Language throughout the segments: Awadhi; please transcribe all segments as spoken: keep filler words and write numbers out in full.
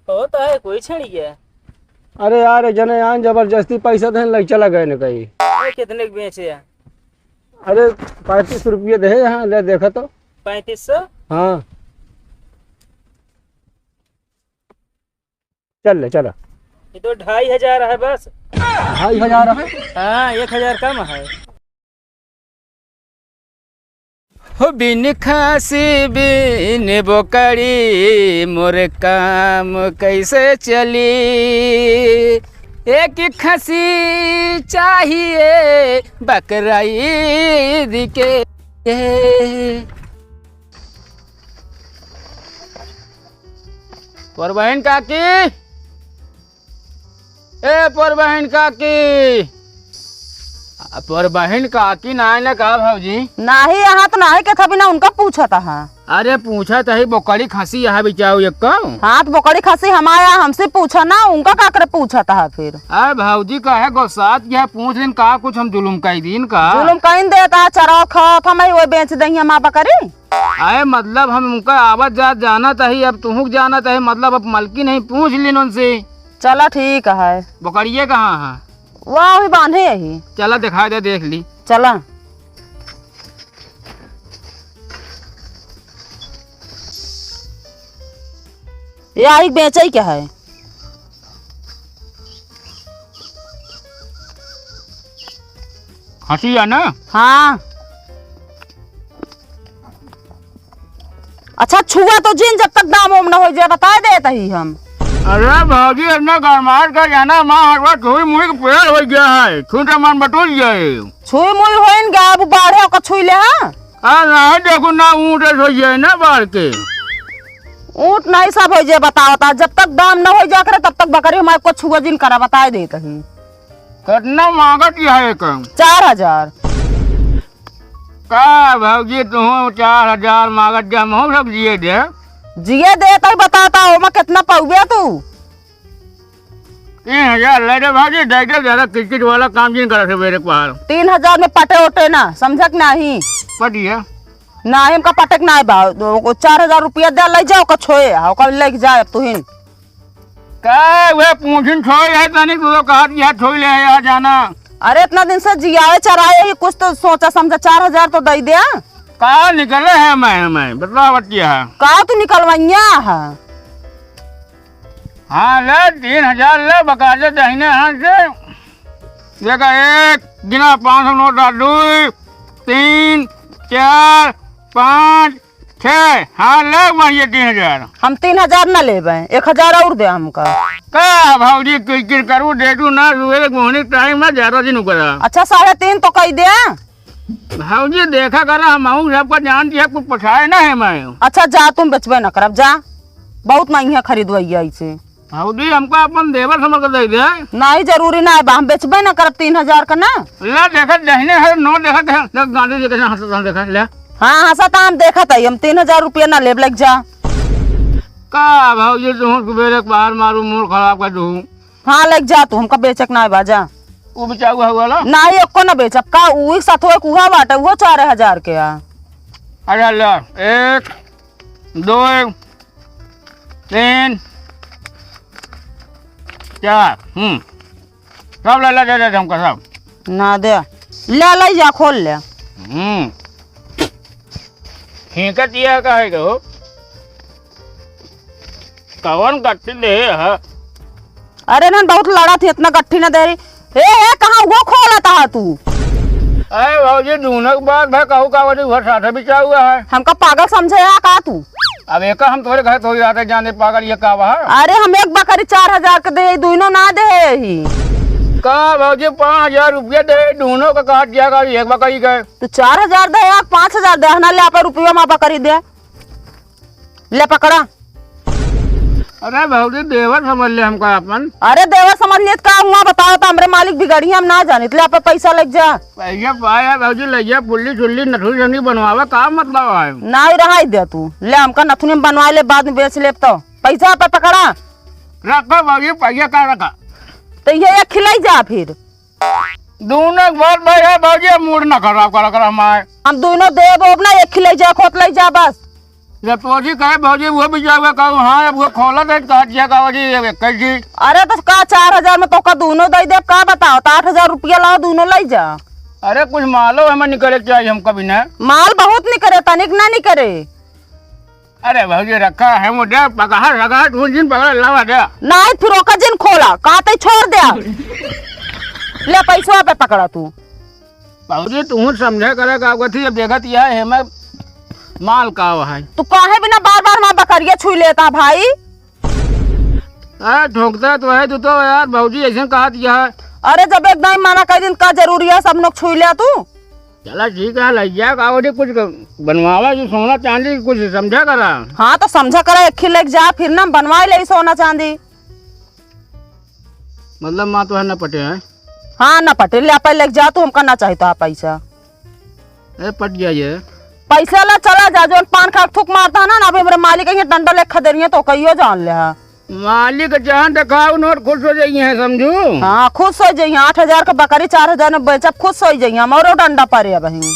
होता है कोई छेड़िया। अरे यार, एक जने आन जबरदस्ती पैसा देन, लग चला गए न कहीं। अरे, कितने के बेचे हैं? अरे, पैंतीस रुपये दे, यहाँ ले, देखा तो। पैंतीस सौ? हाँ। चल ले, चला। ये तो ढाई हजार है बस। ढाई हजार है? हाँ, एक हजार कम है। हो बिन खासी बिन बोकड़ी मोर काम कैसे चली? एक खासी चाहिए बकरा ईद के। परबहिन काकी, ए परबहिन काकी, आ, परबहिन काकी नाय न का भौजी? नाही, यहाँ तो नाही के था बिना उनका पूछत हा। अरे पूछत ही, बोकड़ी खसी यहाँ बिचाऊ एक को। हाँ, तो बोकड़ी खसी हमारा, हमसे पूछा ना, उनका का करे पूछत हा फिर? अरे भौजी काहे गोसात के है, पूछ लेन का कुछ हम जुलुम कई दीन का? जुलुम कईन देता, चराव खात, हम ही वो बेच देंगे हमार बकरी। अरे मतलब हम उनका आवत जात जानत ही, अब तुहूँ के जानत ही, मतलब अब मलकिन ही पूछ लिन उनसे। चला ठीक है। बोकड़िए कहाँ है? वह अभी बांधे ही। चला दिखाई दे, देख ली। चला। ये आई बेचे ही क्या है? खसी है ना? हाँ। अच्छा, छुआ तो जिन, जब तक दाम उम न होइ जाए, बताए देत ही हम। अरे भौजी, इतना गरमाहट का जाना, माँ हरवा छुई मुई के पेड़ होइ गया है, खूंटा मन बटुल गया है। छुई मुई होइन गया, अब बाढ़े ओकर छुई ले, हाँ? आ, नहीं देखो ना, ऊँट ऐसे होइ गया है ना बाढ़ के। ऊँट नहीं सब होइ जाए, बताओ ता, जब तक दाम न होइ जा करे, तब तक बकरी हमारे को छुआ जिन करा, बताए देत ही। कितना मांगत ही है एक? चार हजार। का भौजी, तुहूँ चार हजार मांगत जा, महू सब जिए दे। जिए दे तो बताता, ओमा कितना पउबे तू? तीन हजार ले दे भौजी, दे दे, ज्यादा किचकिच वाला काम जिन करा सवेरे के पहर। तीन हजार में पटे ओटे ना, समझक नाही? पटिया। नाही, हमका पटक नाही बा, ओ, चार हजार रुपया दे, ले जाओ, ओका छोए, ओका लेके जाए अब तुहिन। का वे पूछिन छोड़ है तनी, तू तो कहत कि यहाँ छोड़ ले है, यहाँ जाना। अरे, इतना दिन से जियाए चराए ही, कुछ तो सोचा समझा, चार हजार तो दे दे। का निकले है मैं, मैं, बतला बतिया है। का तू निकलवैया है? हाँ, ले, तीन हजार ले, बकायदे दहिने हाथ से। देखा, एक, गिना, पाँच सौ नोट डाल, दो, तीन, चार, पाँच, छे, हाँ, ले भैया तीन हजार। हम तीन हजार न लेबे, एक हजार और दे हमका। का भौजी किरकिर करू, दे दू ना, सुबह के मोहनी टाइम में ज्यादा दिन करा। अच्छा, साढ़े तीन तो कही दे। भौजी देखा करा, हम आऊँ सबका जान दिया, कुछ पोछाए ना है मैं। अच्छा, जा, तुम बेचबे न करब, जा, बहुत महंगा खरीदवैया इसे। भौजी, हमका अपन देवर समझ के दे दे। नाही, जरूरी ना है बा, हम बेचबे ना करब तीन हजार का ना। ले, देखत दहिने है, नो देखत है, देख गांधी जी कैसे हंसत हैं, देखा, ले। हाँ, हंसत हम देखत है, हम तीन हजार रुपया ना लेब, लग जा। का भौजी, तू सुबेरे के बाहर मारू, मूड खराब कर दू। हाँ, लग जा तू, हमका बेचक ना है बा, जा। वो बेचाऊ है वाला? नाही, एको ना बेचब, का उही साथ हो, एक उहा बाटे, उहो चार हजार के आ। अरे ले, एक, दो, तीन, चार, हम्म। सब ले, ले, ले, ले, हमका सब। ना दे। ले, ले, जा, खोल ले। हम्म। खींचत ये का है गो? कवन गट्टी दे है? अरे ना, बहुत लड़त ही, इतना गट्ठी ना दे रही। ए, ए, कहाँ वो खोलत हा तू? अरे भौजी, दूनो के बात है, कहू का वजह घर साथे बिचा हुआ है। हमका पागल समझे हा का तू? अब एक हम तोरे घर थोड़ी रहते जाने पागल ये का बा? अरे हम एक बकरी चार हजार के दे, दूनो ना दे ही। का भौजी, पाँच हजार रुपया दे, दूनो का काट दिया कर एक बकरी के। तू चार हजार दे या पाँच हजार दे, ना ले आप रुपया मा बकरी दे। ले पकड़ा। अरे भौजी, देवर समझ ले हमका अपन। अरे देवर समझ ले त का हुआ बताओ, तो हमरे मालिक बिगड़ी हम ना जानित। ले आप पैसा लग जा। पैसा पाया भौजी, लइया पुल्ली चुल्ली नथुनी झुनी बनवावा, का मतलब है? नाही रहाई दे तू, ले हमका नथुनी में बनवा ले, बाद में बेच लेब तो। पैसा पे पकड़ा। रखो भौजी, पैसा का रखा? तो ये एक खिलाई जा फिर। दूनो एक बात भाई है भौजी, मूड ना खराब करा कर हमारे। हम दूनो देब ओब ना, एक खिलाई जा, खोत लाई जा बस। जब तोजी कहे भौजी, वो भी जाऊँगा, कहूँ, हाँ, अब वो खोला दे, कहा दिया, कहा जी, ये कैसी? अरे, तो का चार हजार में तोका दूनो दइ देब, का बताओ, तो आठ हजार रुपया लाओ, दूनो लइ जा। अरे, कुछ मालो हमें निकरे चाहिए, हम कभी ना। माल बहुत निकरे, तनिक ना निकरे। अरे भौजी, रखा है वो दे, पकहा लगा, तू जिन पकड़ा, लावा दे। नाहीं, फिर ओका जिन खोला, कहते छोड़ दे। ले, पैसवा पे पकड़ा तू। भौजी, तू समझा करे का कथी, अब देखत यह है, मैं माल का है। तू काहे बिना बार-बार हमार बकरिया छुई लेता भाई? अरे, ठोकता तो है तू तो यार, भौजी, ऐसे कहा दिया है। अरे, जब एक दाई मना कर दिन, का जरूरी है सब लोग छुई ले तू? चला ठीक है, लइ जा, का बोली, कुछ बनवावा जो सोना चांदी, कुछ समझा करा। हाँ, तो समझा करा, एक ही लेके जा, फिर ना बनवाए ले सोना चांदी। मतलब माँ तो है ना पटे है? हाँ, ना पटे, ले आप लेके जा, तू हमका ना चाही तो आप पैसा। ए, पट गया ये। पैसा ला चला जा, जोन पान खा के थूक मारता है ना, ना अभी हमरे मालिक यहाँ डंडा लेके खदेरिया तो कहियो जान ले हा। मालिक जहाँ देखाओ नोट खुश हो जाइए हैं, समझू। हाँ, खुश हो जाइए। आठ हजार का बकरी चार हजार में बेचब, खुश हो जाइए। हमरो डंडा परे अब ही।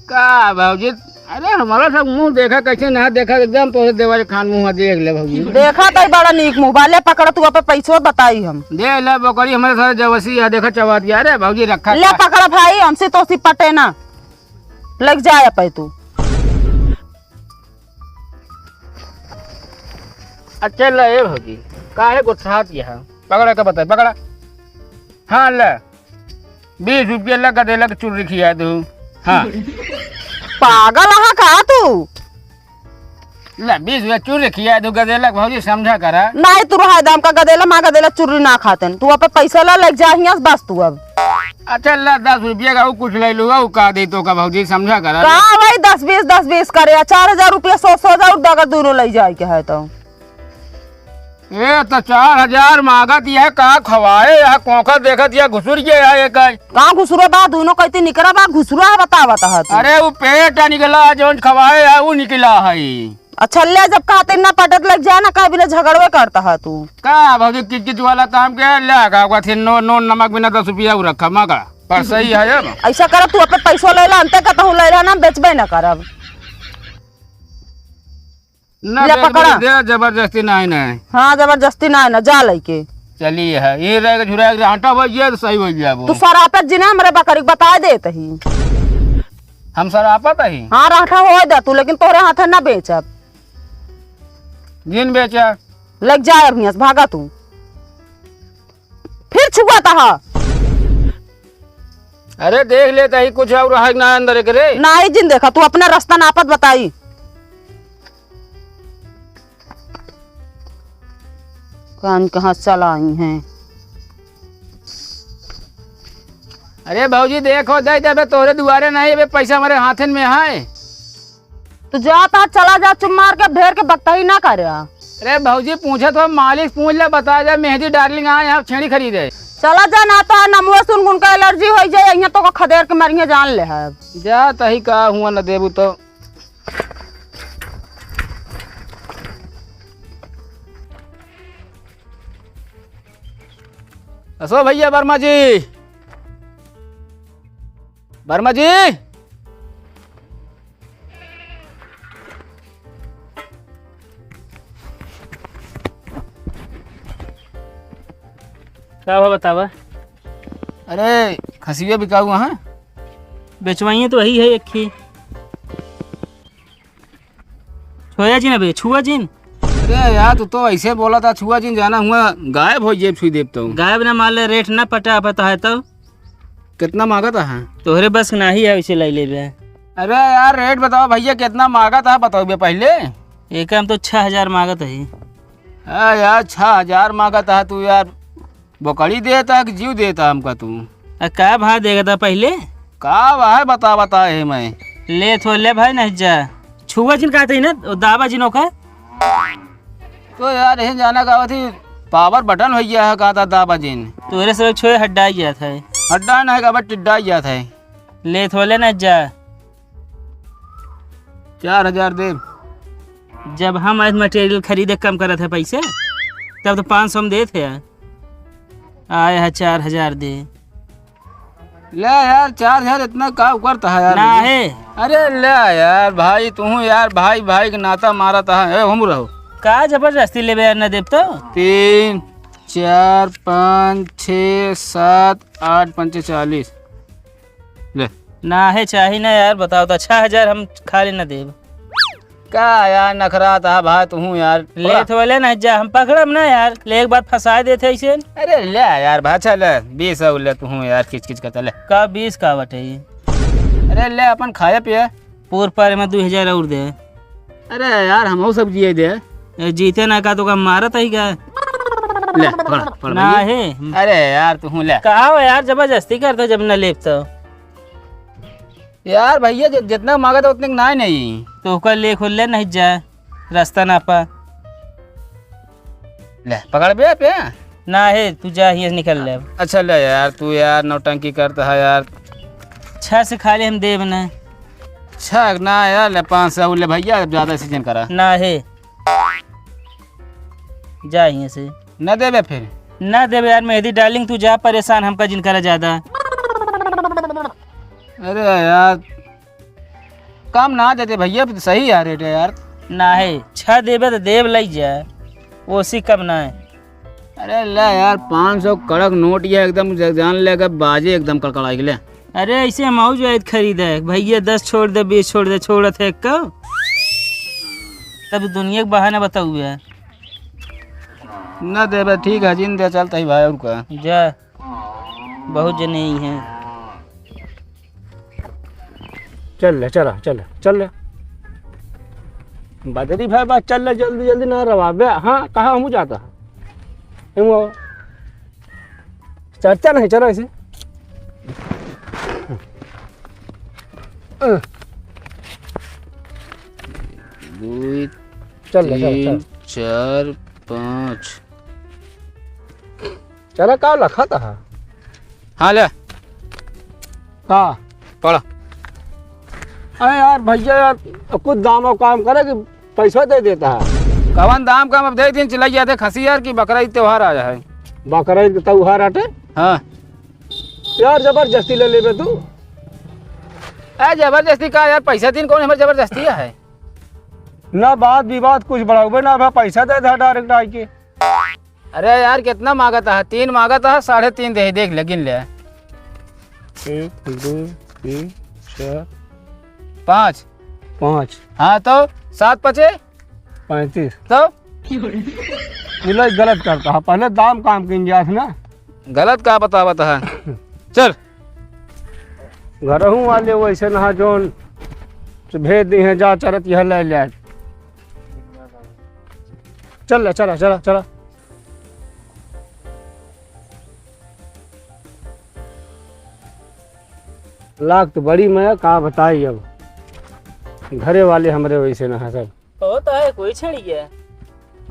का भौजी, अरे हमारा सब मुँह देखा, कैसे ना देखा, एकदम तोहरे देवर खान मुँह देख ले भौजी। देखा तई बड़ा नीक मुँह बा, ले पकड़ तू, अब पैसवा बताई हम। दे ले बकरी, हमारे सारे जवसी है, देखा चबा दिया। अरे भौजी रखा ले का? पकड़ भाई, हमसे तो सी पटे ना, लग जाए पे तू। अच्छा, ले ए भौजी, काहे गुस्सात यह? पकड़ा के बताई, पकड़ा। हाँ, ले, बीस रुपया ले, गदेला के चुर्री खिया दू। हाँ। पागल आहा का तू? ले, बीस रुपया चुर्री खिया दू, गदेला के भौजी समझा करा। नाहीं, तू रहा दाम का गदेला, माँ गदेला चुर्री ना खातेन। तू अब पैसा ला, ले जा हियाँ से बस तू अब। अच्छा, ला, दस रुपया का ऊ कुछ ले लूँगा, ऊ का दे तो का भौजी, समझा करा। का भाई, दस बीस, दस बीस करे, चार हजार रुपया, सौ, सौ हजार दगा दूनो लइ जाए के है तो। ए, तो चार हजार माँगत यह, का खवाए, यह कोंखा देखत यह घुसुर गया है एक। का घुसुरे बा, दूनो कैती निकरा बा, घुसुरा है, बतावत है तू। अरे, वो पेट निकला है, जौन खवाए है, वो निकला है। अच्छा, ले, जब कहते ना पटत लग जाए ना, का बिना झगड़वे करता है तू। का भौजी, किचकिच वाला काम के, ले, का, का, थे, नून, नून, नमक बिना दस रुपया ऊ रखा, मगा, पर सही है ये। ऐसा करब, तू अपन पैसो ले ला, अंते का तहूँ ले ला ना, बेचबे ना करब। ना, ले, बेच, पकड़ा। बेच दे, जबरदस्ती नाहीं, नाहीं। हाँ, जबरदस्ती नाहीं ना, जा लइके। चलिए है, ये रह के झुरा के आटा बज गया तो सही हो गया वो। तू सरापत जी ने हमरे बकरी के बताए देत ही। हम सरापत ही? हाँ, राठा हो दे तू, लेकिन तोहरे हाथे ना बेचब। जिन बेचा। लग जाए अब हियाँ से, भागा तू। फिर छुआ तहा। अरे देख लेता ही कुछ और है ना अंदर एकरे। नाहीं जिन देखा, तू अपना रास्ता नापत बताई। कान कहाँ चला आई हैं। अरे भौजी देखो, दे दे, अबे तोरे दुआरे नहीं, अबे पैसा हमारे हाथन में है। तू जा ता, चला जा, चुप मार के ढेर के बकताई ना कर। अरे भौजी पूछत हो, मालिक पूछ ले, बता दे, मेहंदी डार्लिंग आए हैं छेड़ी खरीदे। चला जा ना तो नमुआ सुन उनका एलर्जी हो जाए, यहाँ तो का खदेर के मरिए जान ले है। जा तही का हुआ न देबू तो। असो भैया वर्मा जी, वर्मा जी। का हुआ बतावा? अरे खसिया बिकाऊ है? बेचवाइए तो वही है एक ही। छुआ जिन अबे, छुआ जिन। अरे यार, तू तो ऐसे बोला था, छुआ जिन जाना हुआ, गायब हो जेब छुई देब तो। गायब ना मान ले, रेट ना पटा पता है तो। कितना मांगत है? तोहरे बस के नाही है, वैसे लाई लेबे। अरे यार, रेट बताओ भैया, कितना मांगत है, बताओ बे पहले। एक हम तो छह हजार मांगत है। हाँ यार, छह हजार मांगत है तू यार। बकरी देता है कि जीव देता हमका तू? आ, का भाव देगा था पहले? का भाव है बता, बता है मैं। ले थो ले भाई, नहीं जा। छुआ जिन कहते ही ना, ओ दाबा जिन ओका। तो यार, यही जाना का थी, पावर बटन हो गया है, कहा था दाबा जिन। तोरे सब छोए हड्डा ही जाता है। हड्डा नहीं, का बट टिड्डा ही जाता है। ले थो ले ना जा। चार हजार दे। जब हम आज मटेरियल खरीदे कम करत है पैसे, तब तो पाँच सौ में देत है यार। आए है चार हजार दे। ले यार, चार हजार इतना का उकरता है यार? ना है, अरे ले यार भाई, तू यार भाई, भाई के नाता मारत है। ए, हम रहो। का जबरदस्ती लेबे यार, न देब तो? तीन, चार, पाँच, छः, सात, आठ पंचे चालीस। ले। ना है, चाही ना यार, बताओ तो। छह हजार हम खाली न देब। का यार नखरा था भाई तू यार। ले थोले ना जा, हम पकड़ब ना यार, ले एक बार फंसा देते ऐसे। अरे ले यार भाई, चल बीस और ले तू यार, किच किच करता ले। का बीस का बटे ये? अरे ले अपन खाए पिए। पूर पारे में दो हजार और दे। अरे यार हमहू सब जिए दे। ए, जीते ना का तो का मारत है का? ले पकड़, पकड़ ना भाई। है। अरे यार तू ले। का हो यार, जबरदस्ती करता जब न लेब तो। यार भैया जि-, जितना मांगा था उतने के ना ही नहीं। तो ओकर ले खोल ले नहीं जा, रास्ता ना पा। ले पकड़ बे पे। ना है, तू जा, हियां से निकल ले अब। अच्छा ले यार, तू यार नौटंकी करता है यार। छह से खाली हम देब ना। छह ना यार, ले पाँच सौ ले भैया, अब ज्यादा सीजन करा। ना है, जा हियां से। ना देबे फिर? ना देबे यार मेहंदी डार्लिंग, तू जा, परेशान हमका जिन करा ज्यादा। अरे यार, कम ना देते भैया, सही है रेट है यार। ना है, छह देबे तो देब लई जा, ओसी कम ना है। अरे ले यार, पाँच सौ कड़क नोट ये एकदम ज-, जान ले के बाजे एकदम कड़कड़ाई के ले। अरे ऐसे हम आऊ जाए खरीदे, भैया दस छोड़ दे, बीस छोड़ दे, छोड़त है एक का। तब दुनिया के बहाना बताऊ यार। ना देबे, ठीक है, जिन दे, चलता ही भाई, और का? जा, बहुत जने ही हैं। चल ले, चला, चल ले, चल ले। बदरी भाई, बस चल ले, जल्दी, जल्दी ना रवा बे। हाँ, कहाँ हमू जाता है? एमो चर्चा नहीं, चलो ऐसे। दो, चल ले, चल, तीन, चल। चार, पाँच। चला, का लखत है? हाँ, ले। का? पढ़। अरे यार, भैया यार, कुछ दाम और काम करे कि पैसा दे देता है। कवन दाम काम अब दे दिन, चिल्लाइया दे खसी यार कि बकरा ईद त्योहार आया है। बकरा ईद त्योहार आटे? हाँ। यार, जबरदस्ती ले लेबे तू। ए, जबरदस्ती का यार, पैसा दिन कौन हमारे जबरदस्ती है? ना बात विवाद कुछ बढ़ावे, ना बा पैसा दे दे direct आइके। अरे यार, कितना मांगत है? तीन मांगत है, साढ़े तीन दे, देख ले, गिन ले। एक, दो, तीन, चार। पाँच। पाँच। हाँ, तो सात पचे? पैंतीस। तो? मिलाई गलत करता है, पहले दाम काम किन जात ना। गलत का बतावत है? चल। घरहू वाले वैसे ना जोन से भेज दी हैं, जा चरत यह ले ले। चल ले, चला, चला, चला। लाग तो बड़ी मया, का बताई अब। घरे वाले हमरे वैसे ना सब। होता है, कोई छड़ी है।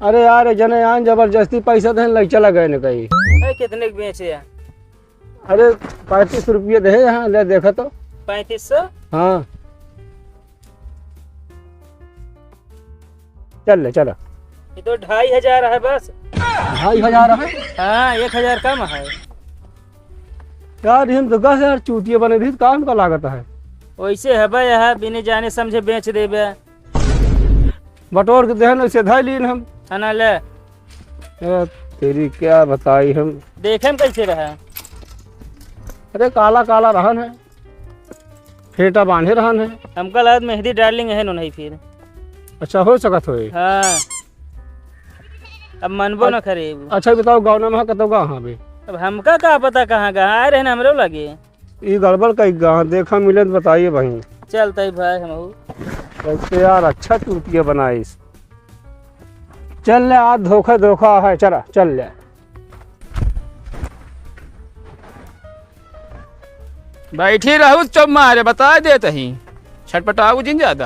अरे यार, एक जने आन जबरदस्ती पैसा देन लग चला गए न कहीं। अरे, कितने के बेचे हैं? अरे, पैंतीस रुपये दे यहाँ, ले देखा तो। पैंतीस सौ? हाँ। चल ले, चला। ये तो ढाई हजार है बस। ढाई हजार है? हाँ, एक हजार कम है। यार, हम तो दस हजार चूतिया बने रही, काम का लागत है। वैसे है भाई, यहाँ बिने जाने समझे बेच देबे। बटोर के देहन, वैसे धै लीन हम। है ना, ले। ए, तेरी क्या बताई हम। देखे में कैसे रहा? अरे, काला काला रहन है, फेटा बांधे रहन है। हमका लागत मेहंदी डार्लिंग है नो नहीं फिर। अच्छा, हो सकत होए। हाँ, अब मनबो न करे। अच्छा, बताओ, गाँव में कतौ गाँव हाँ बे? अब हमका का पता कहाँ कहाँ आए रहे न हमरो लगे। ई गड़बड़ कई गा, देखा मिले तो बताइए भाई। चलते भाई हमहू। वैसे यार अच्छा चूतिया बनाइस। चल ले, आज धोखा धोखा है, चला चल ले। बैठी रहू चुप मारे, बता देत ही। छटपटाऊ जिन ज्यादा।